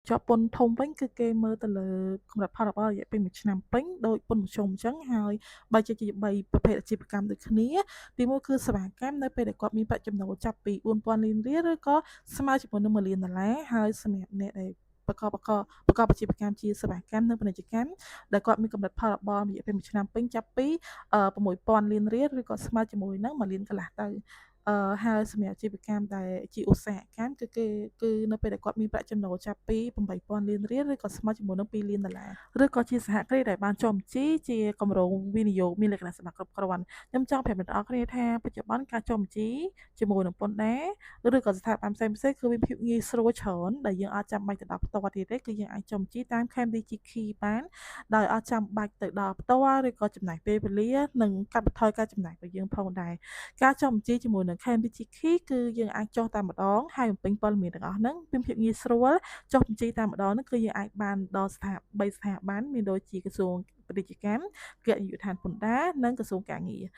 ជាប់ពន្ធធំវិញគឺគេមើលទៅលើកម្រិតផលរបររយៈពេល1ឆ្នាំពេញដោយពន្ធមធ្យមអញ្ចឹងហើយបើជាជា3ប្រភេទអាជីវកម្មដូចគ្នាទីមួយគឺសេវាកម្មនៅពេលដែលគាត់មានប្រាក់ចំណូលចាប់ពី4000លានរៀលឬក៏ស្មើជាមួយនឹង1លានដុល្លារហើយសម្រាប់អ្នកដែលប្រកបប្រកបប្រកបអាជីវកម្មជាសេវាកម្មនិងពាណិជ្ជកម្មដែលគាត់មានកម្រិតផលរបររយៈពេល1ឆ្នាំពេញចាប់ពី6000លានរៀលឬក៏ស្មើជាមួយនឹង1លានកន្លះទៅអឺហើយសម្រាប់អាជីវកម្មដែលជាឧស្សាហកម្មគឺគេគឺនៅពេលដែលគាត់មានប្រាក់ចំណូលចាប់ពី8000លានរៀលឬក៏ស្មើជាមួយនឹង2លានដុល្លារឬក៏ជាសហគ្រាសដែលបានចុះបញ្ជីជាគម្រោងវិនិយោគមានលក្ខណៈសម្បត្តិគ្រប់គ្រាន់ខ្ញុំចង់ប្រាប់អ្នកទាំងអស់គ្នាថាបច្ចុប្បន្នការចុះបញ្ជីជាមួយនឹងពន្ធដារឬក៏ស្ថាប័នផ្សេងៗគឺមានភាពងាយស្រួលច្រើនដែលយើងអាចចាំបាច់ទៅដល់ផ្ទាល់ទៀតទេគឺយើងអាចចុះបញ្ជីតាម CamDigiKey បានដោយអត់ចាំបាច់ទៅដល់ផ្ទាល់ឬក៏ចំណាយពេលវេលានិងកាត់បន្ថយការចំណាយរបស់យើងផងដែរការចុះបញ្ជីជាមួយនឹង CamDigiKey គឺយើងអាចចុះតែម្ដងហើយបំពេញព័ត៌មានទាំងអស់ហ្នឹងមានភាពងាយស្រួលចុះបញ្ជីតែម្ដងហ្នឹងគឺយើងអាចបានដល់ស្ថា3ស្ថាប័នមានដូចជាក្រសួងពាណិជ្ជកម្មគណៈនាយកដ្ឋានពន្ធដារនិងក្រសួងការងារ។